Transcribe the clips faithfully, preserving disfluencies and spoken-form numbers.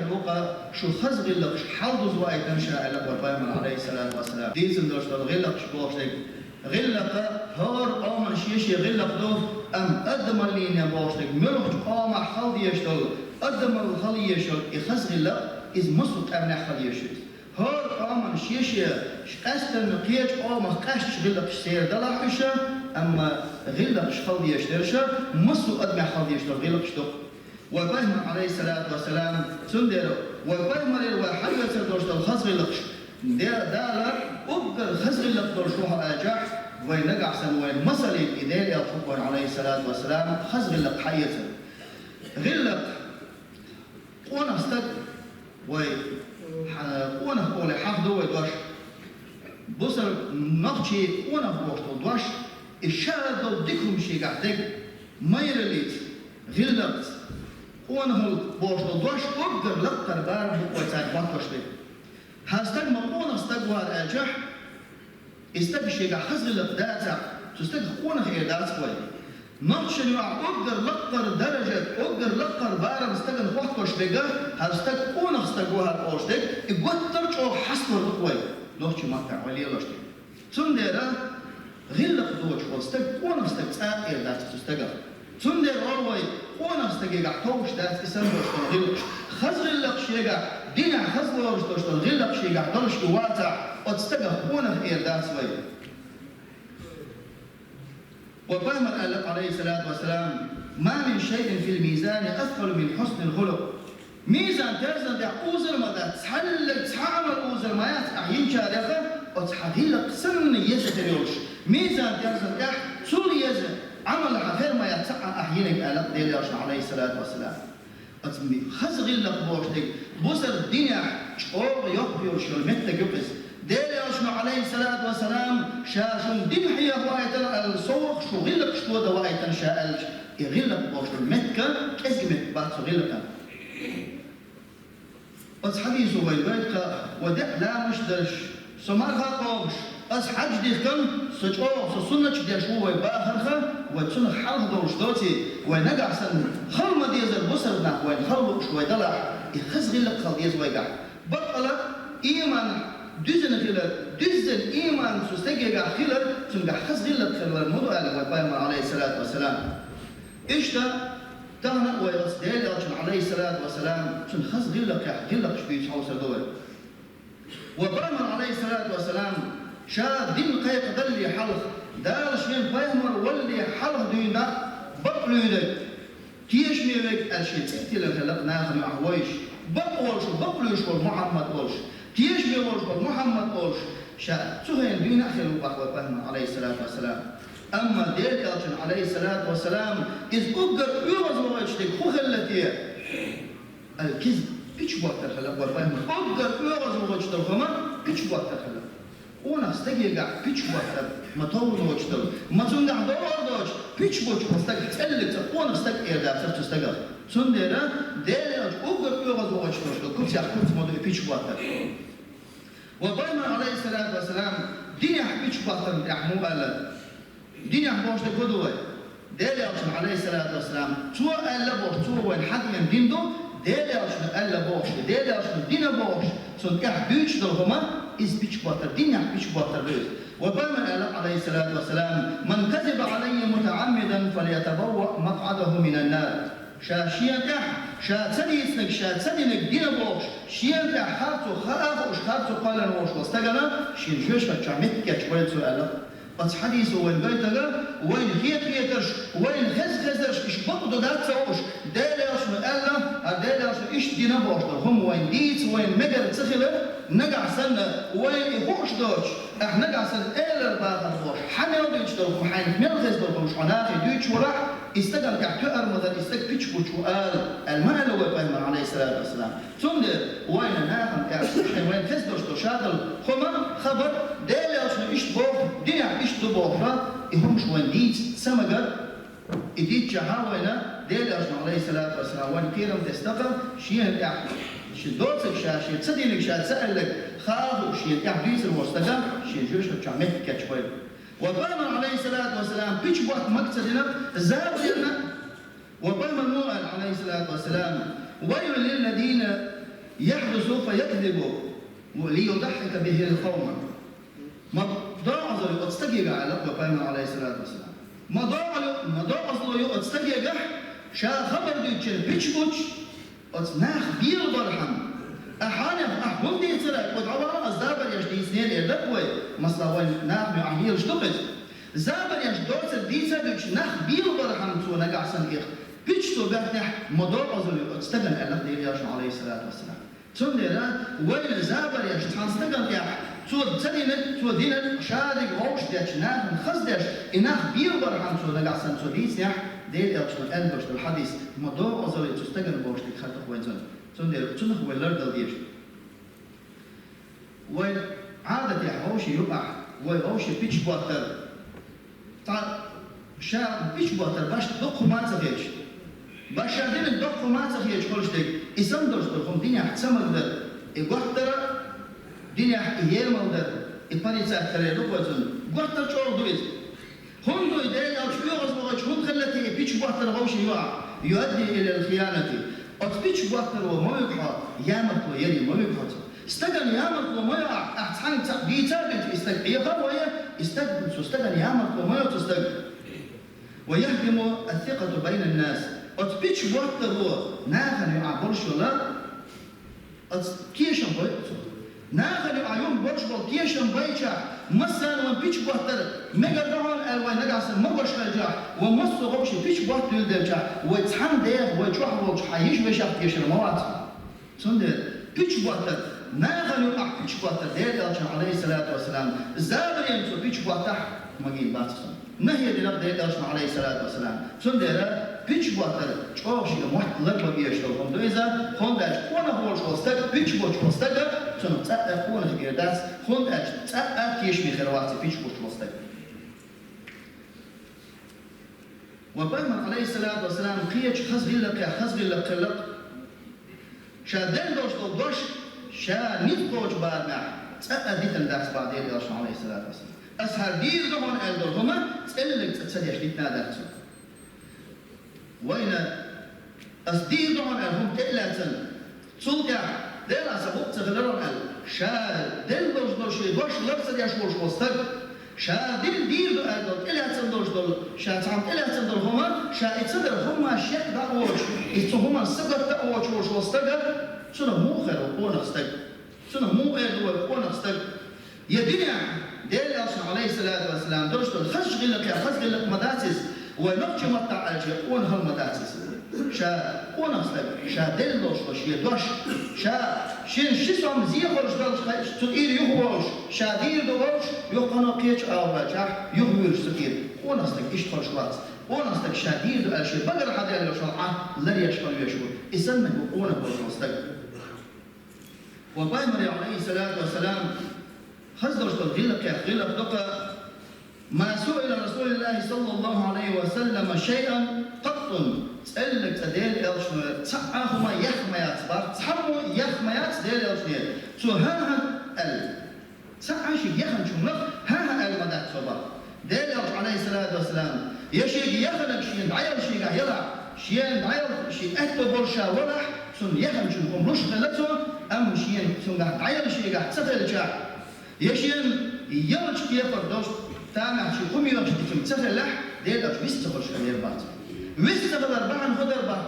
Вукха шу хаза гӀиллакхаш хьалдуза вайтан ша аьлла вай пайхамар, алейхиссалату вассалам. Дийцина долуш долу гӀиллакхаш бохуш дерг. ГӀиллакх хӀора къоман шен-шен гӀиллакх ду, амма адамаллина бохуш дерг, муьлхачу къомах хала дезаш долу, адамалла хала езаш йолу и хаза гӀиллакх, иза массо а къаьмнех хала езаш ю иза. ХӀора къоман шен-шен къаьсттина кхечу къомах къаьсташ гӀиллакхаш церан далахь уьш, амма гӀиллакхаш хала дезаш дерш, массо а адамех хала дезаш долу гӀиллакхаш ду. Вай пайхамар, алейхиссалату вассалам, цундела вай пайхамарера вай хьаэцар долуш долу хаза гӀиллакхаш, Де-, Дала уггар хаза гӀиллакх долуш ву хьо аьлчахь, вай нагахь санна вайн масале и Делан элча ву вайн, алейхиссалату вассалам, хаза гӀиллакх хьаэцар. ГӀиллакх, къонах стаг, вай, хьа-, къонах оле хьаха ду вай дош. Бусалба нохчийн къонах бохуш долу дош, и ша долу дика хӀума шегахь дерг, майраллица, гӀиллакхца, къонахалла бохуш долу дош уггар лаккхара барам бу вай цаьрга хӀоттош дерг. Хьан стаг ма къонах стаг вара аьлчахь, и стаг шегахь хаза гӀиллакх дацахь, цу стагах къонах эр дац вай. Нохчашна юкъахь уггар лаккхара даража, уггар лаккхара барам стагана хӀоттош дерг, хьан стаг къонах стаг ву хьан олуш дерг, и гуттар а чӀогӀа хьастор ду вай, нохчийн маттахь вай лелош дерг. Цундела гӀиллакх доцуш волу стаг, къонах стаг цкъа а эр дац цу стагах. Цундела олу вай, къонах стагегахь товш дац и санна долуш долу гӀиллакхаш. Хаза гӀиллакх шегахь, динехь хаза лоруш долуш долу гӀиллакх шегахь долуш и вацахь, оцу стагах къонах эр дац вай. Вай пайхамар аьлла, алейхиссалату вассалам: «Ма мин шайин фил мизани аскъалу мин хьуснил хулукъ». Мизан терзан тӀехь узар ма дац, цхьаьллаг цхьа Ӏамал узар ма яц ахь йинчарех, оцу хьан гӀиллакх санна еза хир йолуш. Мизан терзан тӀехь цул еза Ӏамал хьан хир ма яц цхьа а ахь йинарг, аьлла Делан элчано, алейхиссалату вассалам. Оцу ми-, хаза гӀиллакх бохуш дерг, бусалба динехь чӀогӀа йоккха йолуш йолу меттиг ю иза. Делан элчано, алейхиссалату вассалам, ша шуна дин хьеха ваийтина аьлла, со ваха шу гӀиллакхаш тода ваийтина ша аьлча, и гӀиллакх бохуш долу меттиг кӀезиг меттиг бац цу гӀиллакхан. Оцу хьадисо вай гойту кхаъ, ва деа ламаш дарш, со марха къомаш, ас хьаьж дихкан, со чӀогӀа, со суннаташ деш ву вай бахарха, вай цунах хьалха долуш доций, вай нагахь санна хала ма дезар бусалба нах вайна хала лууш вай далахь, и хаза гӀиллакх хала деза вайгахь. Баккъала иман дуьззина хилар, дуьззина иман цу стегегахь хилар, цуьнгахь хаза гӀиллакх хилар ма ду аьлла вай пайхамар, алейхиссалату вассалам. Иштта, тахана а вай оцу Делан элчан, алейхиссалату вассалам, цуьнан хаза гӀиллакхех гӀиллакхаш дуьйцу хьовсур ду вай. Вай пайхамар, алейхиссалату вассалам, ша дин кхайкхадалле хьалха, Дала шен пайхамар валле хьалха дуьйна дӀа бакълуьйдерг, тешаме верг аьлла шен цӀе тиллина хилла нахана юкъахь вовзаш, бакъ волуш, бакълуьйш волу Мухьаммад волуш, тешаме волуш волу Мухьаммад волуш, ша цу хенахь дуьйна а хилла ву бах вай пайхамар, алейхиссалату вассалам. Амма Делан элчан, алейхиссалату вассалам, иза уггар оьгӀазвахийтуш дерг хӀун хилла те? Аль-кизб, пича боттар хилла вай пайхамар. Уггар оьгӀазвахийтуш долу хӀума пича боттар хилла. Къонах стагегахь пича боттар, ма товр доцуш долу, ма цуьнгахь довр доцуш, пича боцуш волу стаг цӀеллиг цхьа къонах стаг эр дацара цу стагах. Цундела Делан элча уггар оьгӀазвахийтуш долу куцех куц ма ду и пича боттар. Вай пайхамар, алейхиссалату вассалам, динехь пича боттарна тӀехь муха аьлла? Динехь бохуш дерг хӀун ду вай? Делан элчано, алейхиссалату вассалам, цо аьлла бохуш, цо вайна хьадеана дин ду, Делан элчано аьлла бохуш, Делан элчано дина бохуш, цунна тӀехь дуьйцуш долу хӀума, иза пича боттар, динехь пича боттар ду иза. Вай пайхамар аьлла, алейхиссалату вассалам: «Ман казиба алайя мутаӀаммидан, фальятабавваъ макъӀадаху минан нар». Ша шена тӀехь, ша ца дийцинарг, ша ца динарг дина бохуш, шена тӀехь харцо хаа а хууш, харцо кхоьллина волуш волу стагана шен жоьжахати чохь меттиг кечбойла цо аьлла. Оцу хьадисо вайна гойту, вайна хета хетарш, вайна хеза хезарш, иштта бакъ ду дац ца хууш, Делан элчано аьлла, хӀара Делан элчано иштта дина бохуш долу хӀума вайна дийца, вайна мегар ца хилар, нагахь санна вайна и хууш доцуш, ахь нагахь санна элира бахар бохуш, хьан мел дуьйцуш долу хӀума, хьайна мел хеза долу хӀума хьо нахе дуьйцуш валахь, и стагана тӀехь тоьар ма дара, и стаг пича боцуш ву ала, аьлла ма аьлла вай пайхамар, алейхиссалату вассалам. Цундела вайна нахана тӀехь шайн вайна хеза долуш долу шадолу хӀума, хабар, Делан элчано иштта боху, динехь иштта ду бохура, и хӀумаш вайна дийца ца магар, и дийцчахьа вайна Делан элчано, алейхиссалату вассалам, вайна кхерам тесна тӀаккха, шена тӀехь шен доцург ша, шен ца динарг ша ца аьлларг хаа а хууш, шена тӀехь дуьйцур волу стага шен жоьжахати чохь меттиг кечбойла. Вай пайхамар, алейхиссалату вассалам, пича ботта мага ца дина, забарна, вай пайхамар муха аьлла, алейхиссалату вассалам: «Вайлун лиллазина يحدث فيكذب ليضحك به القوم. Ма доазув оцу стагехь аьлла вай пайхамар, алейхиссалату вассалам. Ма доазув, ма доазув оцу стагехь, ша хабар дуьйцучун пич буьтуш, оцу нах белабархьама. Ахьа нах, ахь хӀунда дийцара, кху дӀавала ас забар еш дийцинера эр дара вай, масала, вай нахана ахь лелаш ду-кх иза. Забар еш доцург дийца а дуьйцуш, нах белабархьама цо нагахь санна их пич цо баьхнехь, ма доазув оцу стагана аьлла Делан элчано, алейхиссалату вассалам. Цундела вайна забар еш цхьана стагана тӀехь, цо ца динарг, цо динарг, шадерг вовшах детташ, нахана хаза деш, и нах белабархьама цо нагахь санна цо дийцинехь, Делан элчано аьлла долуш долу хьадис, ма доазув цу стагана бохуш дерг хатта вайна цунна. Цундела цунах вай лардала деза. Вайн Ӏадатехь вовшийн юкъахь вай вовшийн пич боттар. Цхьа ша пич боттар башха дукха хӀума ца хеташ. Башха ша динарг дукха хӀума ца хеташ хуьлуш дерг, и санна долуш долу хӀума динехь ца магадара, и готтар а, динехь и емал дар, и порицать каре ду вай цунна. Готтар чӀогӀа ду иза. ХӀунда ду и Делан элча оьгӀазвахийтуш, хӀунда хилла те и пич боттар вовшийн юкъахь? يؤدي إلى الخيانة. Оцу пич боттаро ма вуьгу хьо, ямартло яре ма вуьгу хьо цо. Стагана ямартло ма йо ахь, ахь цхьаьнга цхьаъ дийца а дуьйцуш, и стаг Ӏеха а вай, и стаг, цу стагана ямартло ма йо цу стага. ويهدم الثقة بين الناس. Оцу пич боттаро нахана юкъахь болуш йолу оцу тешам бойу цо. Нахана юкъахь юха болуш болу тешам байчахь, массарна вайн пич боттар мегар ду хьуна аьлла вай нагахь санна магош хилчахь, вай массо а вовшийн пич боттуьйлуш делчахь, вай цхьана деха вай чохь волчу хьан йиша-вешех тешар ма вац хьуна. Цундела пич боттар, нахана юкъахь пич боттар, Делан элчано, алейхиссалату вассалам, забарна цо пич боттахь, магийна бац цунна. Нахье динарг Делан элчано, алейхиссалату вассалам. Цундела пич боттар чӀогӀа шен мотт ларбан безаш долу хӀума ду иза, хӀунда аьлча къонах волуш волу стаг, пич боттуш волу стаг, цунах цкъа а къонах бер дац, хӀунда аьлча цкъа а тешаме хир вац и пич боттуш волу стаг. Вайн пайхамар, алейхиссалату вассалам, кхечу хаза гӀиллакхех хаза гӀиллакх хилла-кх. Ша делла долуш долу дош ша ницкъ кхочу барамехь цкъа а дитина дац боху Делан элчано, алейхиссалату вассалам. Ас хӀара дийр ду хьуна аьлла долу хӀума цӀеллиг цкъа ца деш дитина а дац цо. Вайна ас дийр ду хьуна аьлла хӀума тӀе а лаьцна, цул тӀаьхьа Дела аса букъ ца хилар аьлла, ша делла долуш долу шен дош лар ца деш волуш волу стаг, ша дин дийр ду аьлла долу, тӀелаьцна долуш долу, ша цхьаьна тӀелаьцна долу хӀума, ша и ца дара хӀумма шек дӀа а воцуш, и цу хӀуманна сагатта а воцуш волуш волу стага, цунах муха эр ву къонах стаг? Цунах муха эр ду вай къонах стаг? Я динехь, Делан элчано, алейхиссалату вассалам, долуш долу хазачу гӀиллакхех хаза гӀиллакх ма дац иза, вай нохчийн маттахь аьлча, къонахалла ма дац иза. Ша къонах стаг, ша делла долуш долу шен дош, ша шен ши сом зе хуьлуш долуш, цу тӀера юхаволуш, ша дийр ду волуш, юха кхано кхечу агӀор ваьлчахь, юхавуьйлуш цу тӀера. Къонах стаг иштта хуьлуш вац. Къонах стаг ша дийр ду аьлла шен багара хьадаьлла йолу Ӏа ларъеш хила везаш ву. И санна ву къонах волуш волу стаг. Вайн пайхамар, алейхиссалату вассалам, хаза долуш долу гӀиллакхех гӀиллакх ду-кх: ما سئل رسول الله صلى الله عليه وسلم شيئا قط. ЦӀеллиг цкъа Делан элчано цхьа а хӀума яхна ма яц боху, цхьаммо яхна ма яц Делан элчане, цо хӀан-хӀа аьлла. Цхьа а шега яханчунах хӀан-хӀа аьлла ма дац цо боху. Делан элча, алейхиссалату вассалам, я шега яханарг шена дӀаяла шегахь ялахь, шена дӀаяла шен аьтто болуш ша валахь, цунна яханчун хӀума луш хилла цо, амма шена цуьнгахь дӀаяла шегахь ца хилчахь, я шена ялчу кепара долуш тамехь шен хӀума йоьхуш дитина ца хилахь, Делан элча вист ца хуьлуш хилла боху цо. Вист ца хилар бахьана хӀун дара боху?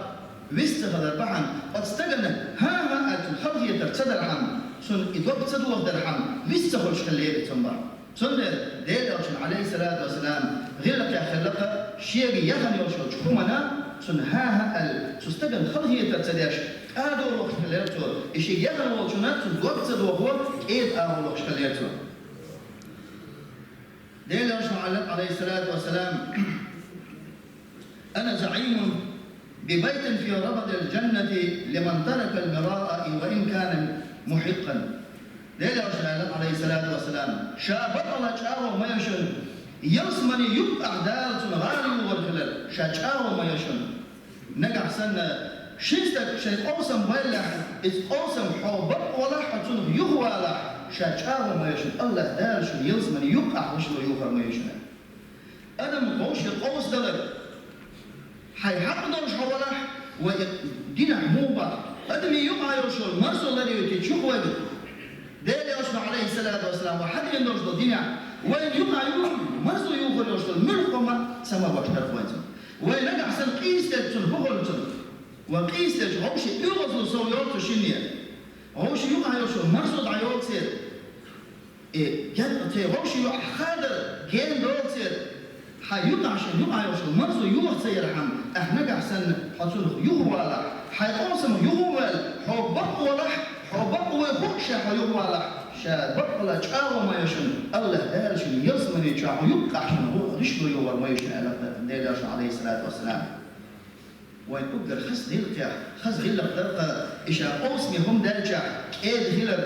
Вист ца хилар бахьана, оцу стагана хӀан-хӀа аьлла цунна халахетар ца дархьама, цунна и дог ца дохадархьама, вист ца хуьлуш хилла цунна боху. Цундела Делан элчанан, алейхиссалату вассалам, гӀиллакхех хилла-кх шега яхана йолуш йолчу хӀуманна, цунна хӀан-хӀа аьлла, цу стагана халахетар ца деш, кӀадо лохуш хилла цо, и шега яхана волчунна цунна дог ца дохо, кӀеда агӀо лохуш хилла цо. Делан элчано аьлла, алейхиссалату вассалам: أنا زعيم ببيت في ربض الجنة لمن ترك المراء وإن كان محقا. Делан элчано аьлла, алейхиссалату вассалам, ша бакъалла чӀагӀо ма йо шуна, ялсаманин юккъехь Дала цунна гӀала юхар хилар, ша чӀагӀо ма йо шуна. Нагахь санна ши стаг шайн къовсам байъалахь, иза къовсам хьо бакъ валахь, хьо цунах юхавалахь, ша чӀагӀо ма йо шуна, АллахӀ Дала шуна ялсаманин юккъехь луш ло юхар ма йо шуна. Адам вовшийн къовсадалар, хьайн хьакъ долуш хьо валахь, вай динехь муха боху, адамийн юкъахь йолуш йолу марзо лар Ва хьадена долуш долу динехь, вайна юкъахь юхур, марзо юхур йолуш долу муьлхха хӀума самаваш дара вайна. Вай нагахь санна къийсадерг цунна хӀун хуьлу цунна? Вай къийсадерчу вовшийн оьгӀазло сов йолу цу шинне. Вовшийн юкъахь йолуш марзо дӀайолу церан. И герга тхайн вовшийн юкъахь хадар гена долу церан. Хьан юкъахь шен юкъахь йолуш марзо юха ца ярхьама, ахь нагахь санна хьо цунах юхавалахь, хьайн къовсамах юхаваьлла, хьо бакъвалахь, хьо бакъвай хууш ша хьо юхавалахь, ша бакъвала чӀагӀо ма йо шуна, АллахӀ Дала шуна ялсамани чохь хьо юккъахь шуна гӀо-, гӀишло йогӀур ма ю шуна аьлла Делан Элчано, Ӏалайхиссалату вассалам. Вайн уггар хаза гӀиллакхех, хаза гӀиллакх дара-кх, и ша къовсаме хӀума даьллачохь кӀеда хилар,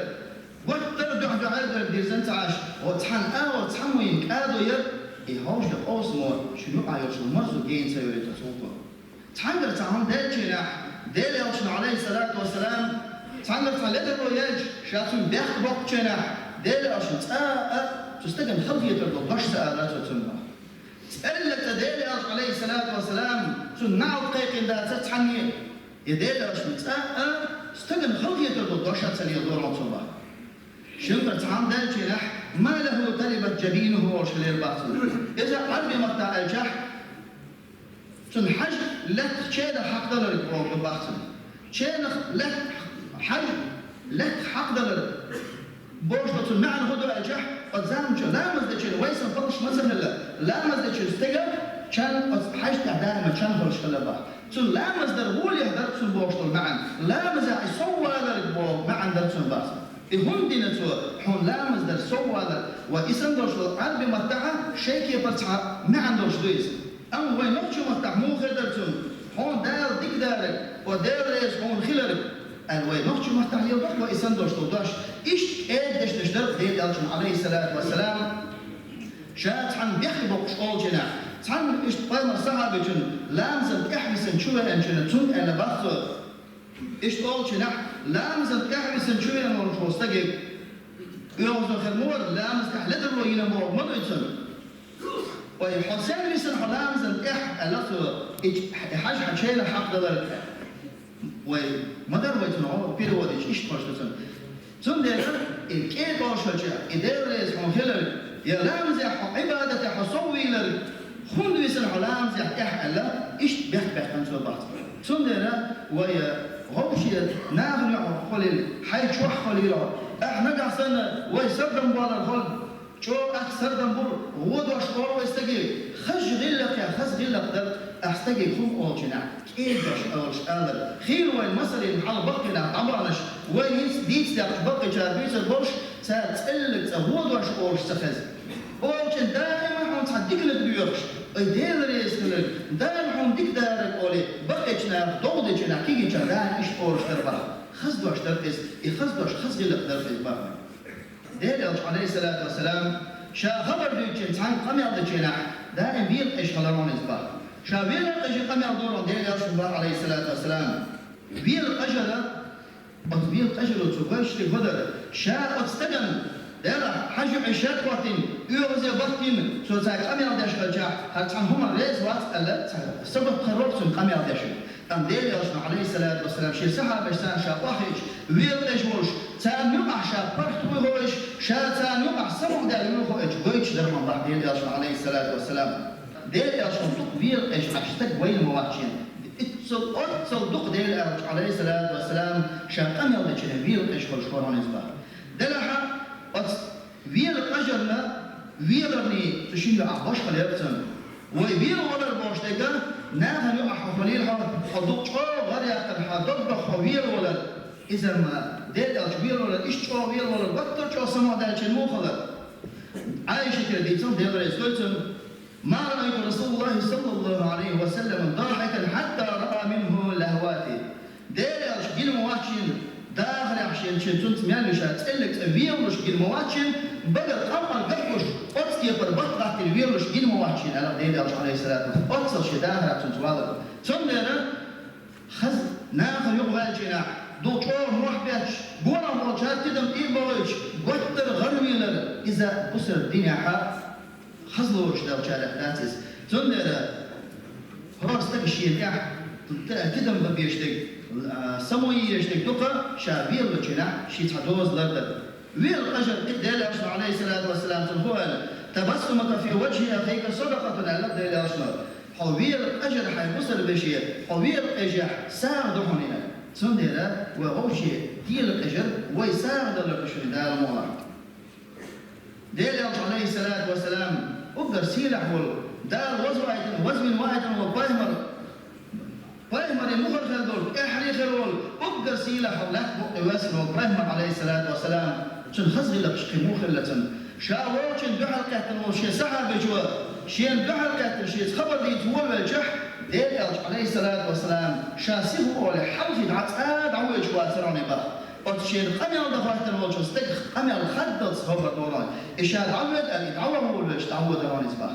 гуттар а дуьхьа-дуьхьал дирзина ца Ӏаш, оцу цхьана агӀор цхьаммо йина кӀадо яр, и хьовша къовсамо шуна юкъахь йолуш марзо гена ца йойла цо цул тӀаьхьа. Цхьаьнгара цхьа хӀума даьллачийнахь, Делан Элчано, Ӏалайхиссалату вассалам, цхьаьнгара цхьа ледарло яьлча, ша цуьнга бехк боккхучийнахь, Делан Элчано цкъа а цу стагана халахетар долу дош ца алара цо цунна. ЦӀеллиг цкъа Делан Элчано, Ӏалайхиссалату вассалам, цунна наӀалт кхайкхина дацара цхьанне а. И Делан Элчано цкъа а стагана халахетар долу дош а ца леладора цо боху. Шуьнгара цхьа хӀума даьллачийнахь, «Ма лахӀу тарибат жабинухӀу» олуш хилира боху цо. Иза Ӏарбийн маттахь аьлчахь, цуьнан хьаж лаьттах ченах хьакхадаларг боху боху цо. Ченах лаьттах хьаж лаьттах хьакхадалар бохуш долу цуьнан маьӀна хӀун ду аьлчахь, оцу заманчохь ламаз дечу, вай санна халкъаш ма ца хилла, ламаз дечу стеган чан оцу хьаж тӀехь даима чан хуьлуш хилла боху. Цуьнан ламаз дар гӀолехь дара цуьнан бохуш долу маьӀна. Ламазехь и совваларг боху маьӀна дара цуьнан боху. И хӀунда дина цо, хьуна ламаз дар соввалар, ва и санна долуш долу Ӏарбийн маттахь шайн кепара цхьа маьӀна долуш ду иза. Амма вайн нохчийн маттахь муха хир дара цуьнан, хьуна Дала дика дарг, ва Дела реза хьуна хиларг, аьлла вай нохчийн маттахь леладо-кх вай и санна долуш долу дош. Иштта кӀеда дешнаш дара Делан Элчано, Ӏалайхиссалату вассалам, ша цхьана бехке боккхуш олучийнахь, цхьана иштта пайхамаран сахьабичунна ламазан тӀехь висина чу веанчунна цунна аьлла боху цо. Иштта олучийнахь, ламазан тӀехь висина чу веана волуш волу стаге, оьгӀазло хир ма вара, ламаза тӀехь ледарло йина боху ма ду цунна. Ой, хьо сенна висина хьо ламазан тӀехь, аьлла цо, и ч-, и хьаж хьан ченах хьакхадалар. Вай ма дарра вай цунах перевод йича иштта хьожуш ду цунна. Цундела и кӀеда олушалча, и Дела реза хьуна хиларг, я ламазехь хьо, Ӏибадатехь хьо соввийларг, хӀунда висина хьо ламазехь тӀехь аьлла, иштта бехк баьккхина цо боху. Цундела вай вовшийн нахана юкъахь хьо хуьлийла, хьайн чохь хуьлийла хьо. Ахь нагахь санна вай сардам болар хуьлу, чӀогӀа атта сардам бур, гӀо дош олу вай стаге, хаза гӀиллакхех, хаза гӀиллакх дара ахь стаге хӀума олучийнахь. КӀеда дош олуш алар. Хийла вайн масална хьалха баккхийнах дӀабаханаш, вай хӀинца дийца даьккхича баккхийчара буьйцур болуш, цара цӀеллиг цкъа гӀо дош олуш ца хеза. Олучун даима хьуна цхьа диканиг доьхуш, ай Дела реза хиларг, Дала хьуна дика дарг олий, баккхийчу наха дов дечу нах кегийчара даима иштта олуш дара боху. Хаза дош дара иза, и хаза дош хаза гӀиллакх дара иза боху. Делан Элчано, Ӏалайхиссалату вассалам, ша хабар дуьйцучу цхьанна къамел дечу нах даима велакъежаш хилар вон иза боху. Ша велакъежий къамел дора Делан Элчано боху, Ӏалайхиссалату вассалам. Велакъежар, оцу велакъежаро цо гойтуш дерг хӀун дара? Ша оцу стагана, делахь, хьажа юкъе шед хӀоттийна, оьгӀазе баттийна, цо цхьа къамел деш хилчахь, хӀара цхьана хӀуманна реза вац аьлла, цхьа сабат хир вара цуьнан къамел деш. Амма Делан Элчано, Ӏалайхиссалату вассалам, шен сахьабашца ша охьахиъча, велакъежаш волуш, царна юкъахь ша паргӀат вуй хууш, ша царна юкъахь самукъадаьлла вуй хууш, гойтуш дара хьуна боху Делан Элчано, Ӏалайхиссалату вассалам. Делан Элчано дукха велакъежаш Ӏаш стаг вайна ма вац шена. Иццал, оццал дукха Делан Элчано, Ӏалайхиссалату вассалам, ша къамел дечу нах велакъежаш хуьлуш хир вара иза боху. Делахь, оцу велакъежарна, веларний цу шинна юкъахь башхалла яра цунна. Вай велавалар бохуш дерг, нахана юкъахь хьо хуьлийла хьо, хьо дукха чӀогӀа гӀар яьккхина, хьан доггах хьо велавалар. Иза ма, Делан Элча велавалар, иштта чӀогӀа велавалар, гуттар а чӀогӀа самукъадаьллачун муха хилар. Ӏайшатера дийцина, Дела реза хуьлда цунна: «Ма раайту Расулаллахи саллаллаху Ӏалайхи ва саллам дахикан хьатта раа минху лахӀвати». Делан Элча гина ма вац шена дахарехь шен, шен цунца мел ю ша цӀеллиг цкъа велалуш гина ма вац шена, багара къамел гатгуш, оцу кепара бат гӀаттийна велалуш гина ма вац шена, аьлла Делан Элчано, Ӏалайхиссалату вассалам, оццал шен дахарехь цунца валар. Цундела хаза нахана юкъа ваьллачу нах, дукха чӀогӀа мохь бетташ, гонах болчара тидам тӀе а бохуьйтуш, гуттар а гӀаравийлар, иза бусалба динехь хаза лоруш долчарех дац иза. Цундела хӀора стага шена тӀехь т-, тидам бан безаш дерг, а, самукъаеш дерг ду-кх ша велалучу нах шен цхьа доза лардар. Вел къажар, Делан Элчано, Ӏалайхи ссалату вассалам, цунна хӀу аьлла: «تبسمك في وجه أخيك صدقة», аьлла Делан Элчано. Хьо вел къажар хьай бусалба веше, хьо вел къежехь сагӀа да хьона, аьлла. Цундела вай вовше вел къажар вай сагӀа далар да шуна Дала мукъалахь. Делан Элча, Ӏалайхи ссалату вассалам, уггар сийлахь волу, Дала вазвайтина, вазвина вайтина волу пайхамар, пайхамарийн мухӀар хир долу, тӀаьххьара хир волу, уггар сийлахь волу, лаьтта букъа тӀе воьссина волу пайхамар, Ӏалайхи ссалату вассалам, цуьнан хаза гӀиллакхаш кхин муха хилла цуьнан. Ша вочун дуьхьал кхеттина волу шен сахьабичо, шена дуьхьал кхеттина, шеца хабар дийца волавелчахь, Делан Элча, Ӏалайхи ссалату вассалам, ша сиха ву олий, хьалхе дӀа цкъа а дӀавоьдуш вацара хьуна бах. Оцу шена къамел дан хӀоьттина волчу стегах къамел хаддалц хабар дора хьуна. И ша дӀавоьду аьлла, и дӀаваха волавелча, дӀавоьду хьуна иза бах.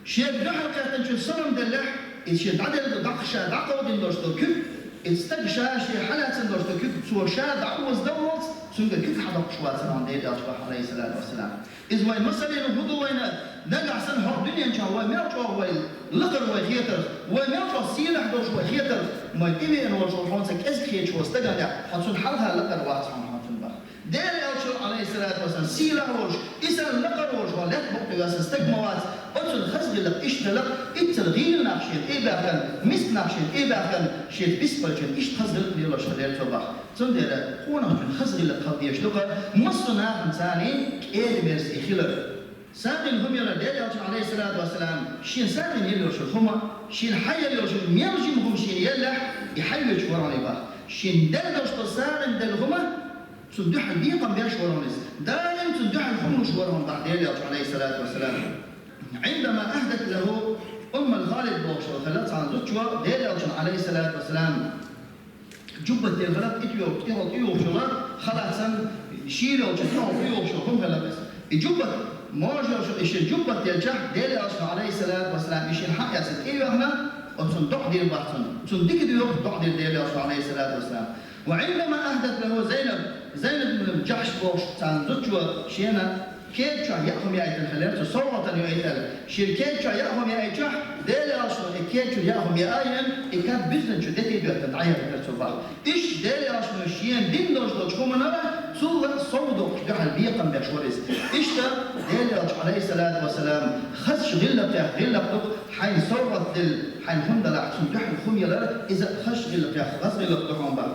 Шега дуьхьал кхеттинчуьнга салам деллехь, иза шен дӀаделла даккха ша дӀакховдийна долуш долу куьг, иза стаг ша шен хьалаьцна долуш долу куьг, цо ша дӀа а озадаллалц, цуьнга куьг хьадоккхуш вацара хьуна Делан Элча бах, Ӏалайхи ссалату вассалам. Иза вайн масална хӀун ду вайна, нагахь санна хӀокху дуьнен чохь вай мел чӀогӀа вай лакхара вай хетарх, вай мел чӀогӀа сийлахь долуш вай хетарх, вай тӀевеана волчу хьуна ца кӀезиг хеташ волу стагана, хьо цунна хьалха лакхара вац хьуна, хьо цунна бах. Делан Элча, Ӏалайхи ссалату вассалам, сийлахь волуш, и санна лакхара волуш, хьо лаьтта букъа тӀе воьссина стаг ма вац, оцунна хаза гӀиллакх иштта хилла, иццал гӀийла нах шена тӀе а баьхкина, миска нах шена тӀе а баьхкина, шеца бисбалчун иштта хаза гӀиллакх лелош хилла цо бах. Цундела къонахчун хаза гӀиллакх хила дезаш ду-кх массо а нахана царний кӀеда-мерза и хилар. СагӀина хӀума ялар, Делан Элчано, Ӏалайхи ссалату вассалам, шена сагӀина елла йолуш йолу хӀума, шена хьаелла йолуш йолу мел жима хӀума шена еллехь, и хьайоьдуш вара хьуна бах. Шена делла долуш долу сагӀина делла хӀума, цунна дуьхьал бекхам беш вара хьуна иза. Даим цунна дуьхьал хӀума луш вара хьуна бах Делан Элча, Ӏалайхи ссалату вассалам. «عندما أهدت له أم الخالد» бохуш хилла цхьана зудчо Делан Элчана, Ӏалайхи ссалату вассалам, жуббат делла хилла, и тӀе йогӀуш, тӀе йогӀуш йолу халат санна, шийла йолчу тӀе йогӀуш йолу хӀума хилла иза. И жуббат, можа йолчу и шен жуббат делчахь, Делан Элчано, Ӏалайхи ссалату вассалам, и шена хьаэцна тӀе а йоьхна, оцунна доӀа дийр бах цунна. Цунна дика дуьйху доӀа дийр Делан Элчано, Ӏалайхи ссалату вассалам. «وعندما أهدت له زينب», Зайнаб бинт Джахьш бохуш цхьана зудчо шена кеда чохь яа хӀума яийтина хилла цо, совгӀатана йоуьйту аьлла. Шена кеда чохь яа хӀума яийчахь, Делан Элчано и кеда чуьра яа хӀума яа а йина, и кад буьззина чу дети а доьттина дӀаяхийтира цо бах. Иштта Делан Элчано шена дина долуш долчу хӀуманара цул а сов доккхуш дуьхьал бекхам беш вара иза. Иштта Делан Элча, Ӏалайхи ссалату вассалам, хазачу гӀиллакхех гӀиллакх ду-кх хьайна совгӀат делла, хьайна хӀума далахь, цунна дуьхьал хӀума ялар, иза хазачу гӀиллакхех хаза гӀиллакх ду хьуна бах.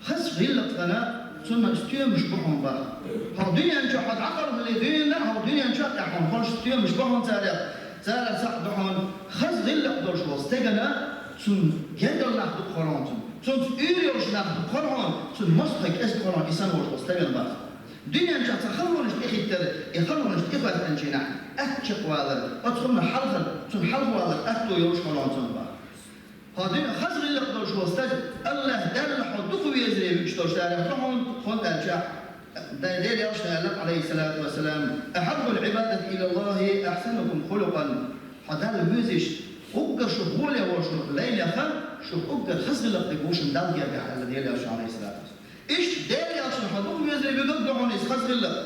Хаза гӀиллакх хилча, цунна стоьмаш бу хьуна бах. ХӀокху дуьнен чохь хьо дӀакхалхале дуьйна, хӀокху дуьнен чохь тӀехь хьуна хуьлуш стоьмаш бу хьуна царех, царах цхьаъ ду хьуна. Хаза гӀиллакх долуш волу стегана, цунна гергара нах дукха хуьлу хьуна цунна. Цунца уьйр йолуш нах дукха хуьлу хьуна, цунна мостагӀий кӀезиг хуьлу хьуна, и санна волуш волу стегана бах. Дуьнен чохь цхьа халонаш тӀехӀиттар, и халонаш тӀехӀоьттинчу хенахь, атта чекхвалар, оцу хӀуманах хьалхара, цунна хьалхавалар атто йолуш хуьлу хьуна цунна бах. ХӀокху дуьнен хаза гӀиллакх долуш волу стаг, АллахӀ Далла хьо дукха везаре вуьгуш долуш царех ду хьуна, хӀунда аьлча, Делан Элчано аьлла, Ӏалайхи ссалату вассалам: «أحب العبادة إلى الله أحسنكم خلقا». Хьо Далла везаш, уггар шух гӀоле волуш волу лайнех шух уггар хаза гӀиллакх дерг ву шуна Далла гергахь, аьлла Делан Элчано, Ӏалайхи ссалату вассалам. Иштта Делан Элчано хьо дукха везаре вуьгург ду хьуна иза хаза гӀиллакх.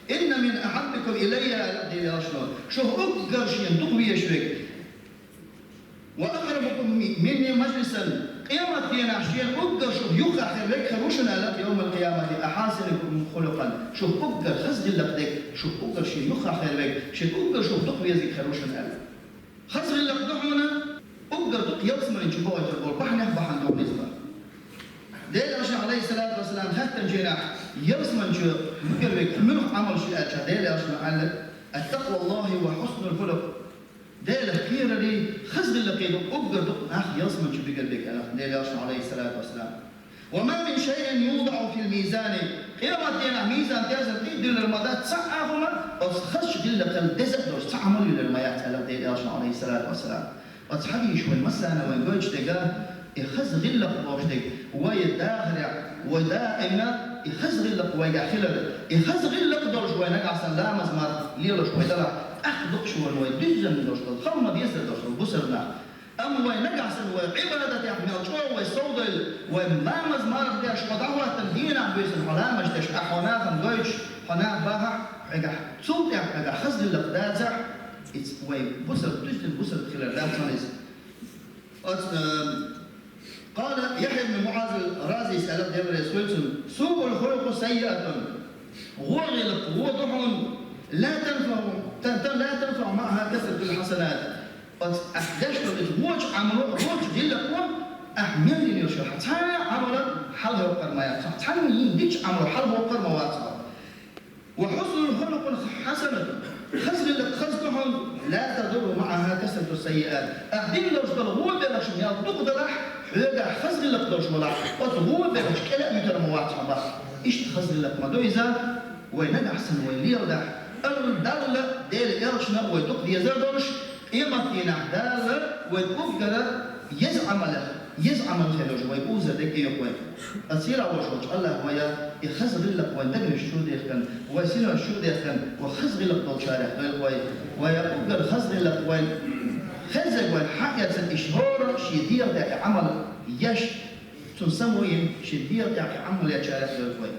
«إن من أحبكم إلي», аьлла Делан Элчано, шух уггар шена дукха везаш верг. «وأقربكم مني مجلسا», къематдийнахь шена уггар шух юххехь хир верг хир ву шуна аьлла, «يوم القيامة أحاسنكم خلقا», шух уггар хаза гӀиллакх дерг, шух уггар шена юххехь хир верг, шена уггар шух дукха везарг хир ву шуна аьлла. Хаза гӀиллакх ду хьуна, уггар дукха ялсамани чу бохуьйтур болу бахьанех бахьана ду хьуна иза бах. Делан Элчано, Ӏалайхи ссалату вассалам, хаьттинчу хенахь, ялсамани чу буьгур верг муьлха Ӏамалш ю аьлча, Делан Элчано аьлла: «تقوى الله وحسن الخلق». Делах кхерарий, хаза гӀиллакхий ду уггар дукха нах ялсамани чу буьгур берг аьлла Делан Элчано, Ӏалайхи ссалату вассалам. «وما من شيء يوضع في الميزان». Къематдийнахь мизан-терзан тӀе а дуьллур ма дац цхьа а хӀума, оцу хазачу гӀиллакхал деза а долуш цхьа Ӏамал а юьллур ма яц аьлла Делан Элчано, Ӏалайхи ссалату вассалам. Оцу хьадисо вайн массарна вайна гойтуш дерг, и хаза гӀиллакх бохуш дерг, вай дахарехь, вай даимна и хаза гӀиллакх вайгахь хилар, и хаза гӀиллакх долуш вай нагахь санна ламаз-марха лелош вай далахь, тӀаккха дукхаш волу вай дуьззина долуш долу, хала ма-деззара долуш долу бусалба нах. Амма вай нагахь санна вай Ӏибадатехь мел чӀогӀа вай совдойла, вай ламаз-марха деш, хьо дӀахӀоттийна дийнахь-буьйсанна хьо ламаз деш, ахь хьо нахана гойтуш, хьо наха бахахь, хьоьгахь цул тӀаьхьа хьоьгахь хаза гӀиллакх дацахь, иза вай бусалба, дуьззина бусалба хилар дац хьуна иза. Оцу, э, قال يحيى بن معاذ الرازي, аьлла Дела реза хуьлда цунна: «سوء الخلق سيئة». ГӀо гӀиллакх, гӀо ду хьуна, لا تنفع، لا تنفع معها كثرة الحسنات. Оцу ахь деш долу иза вочу Ӏамало, вочу гӀиллакхо ахь мел йина йолуш йолу цхьа а Ӏамал хьалхаваккхар ма яц хьо, цхьанна йина дикачу Ӏамало хьалхаваккхар ма вац хьо. وحسن خلق حسن، хаза гӀиллакх хаза ду хьуна, لا تضر معها كثرة السيئات. Ахь дина долуш долу вон белхаш мел дукха далахь, хьоьгахь хаза гӀиллакх долуш валахь, оцу вон белхаш кӀела а вуьтур ма вац хьо бах. Иштта хаза гӀиллакх ма ду иза, вай нагахь санна вай леладахь, Алла Далла, Делан элчано вай дукха дезар долуш, къематдийнахь Дала вай уггар еза Ӏамалех, еза Ӏамал хилуш вай узар дерг йоху вай. Ткъа церан волуш волчу Аллахь вай и хаза гӀиллакх вайн дегнаш чу дехкан, вай синош чу дехкан, вай хаза гӀиллакх долчарех дойла вай. Вай уггар хаза гӀиллакх вайн хеззиг вайн хьан эцна, иштта хӀора шен дегӀа тӀехь и Ӏамал еш, цунна самавийна шен дегӀа тӀехь и Ӏамал ечарех дойла вай.